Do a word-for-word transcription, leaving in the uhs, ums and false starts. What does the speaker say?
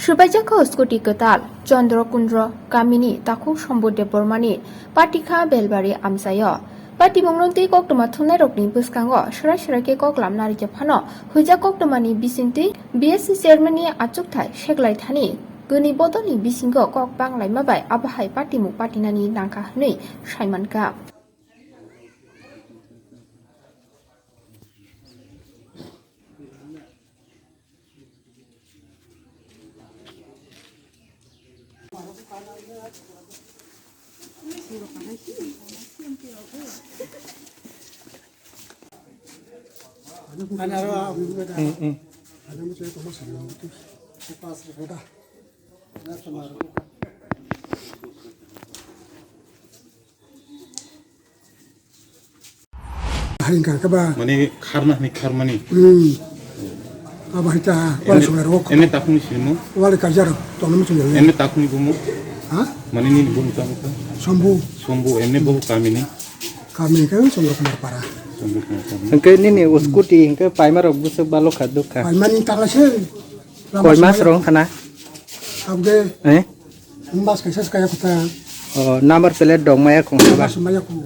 Swbaijak kho scooty kwtal Chandra Kundra kamini takhuk Shambhu Debbarmani patikha Belbari amchaio. Patimung rwngtwi koktwma thumnairokni bwskango swrai swrai khe kok lamna rwkhe phano huijak koktwmani bisingtwi B S C chairman ni achukthai seklaithani gwnwi bodolni bisingo kok banglaima bai abohai patimung patinani nangkha hwnwi saimankha. Hai wngkha khe ba. Mane kharna hwnwi kharmani. Hmm. Abo hai ta, wali songla rok. Ene takhungni sinimo? Wali kajar, tono muchung jalo. Ene takhungni bumo? Ha? Mane nini bumo tamo kha? Sombu. Sombu, ene bo kamini? Kamini khe Chandra Kumar Para. Sombu Kumar Para. Hwnkhe nini o scooty hwnkhe paima rok bwswk balo kha dukha. Paimani takla se. Koi mas rong khana? Abde. Eh? Mas kaisa kaya kota. Oh, number plate dong maya khong ba? Mas maya khong.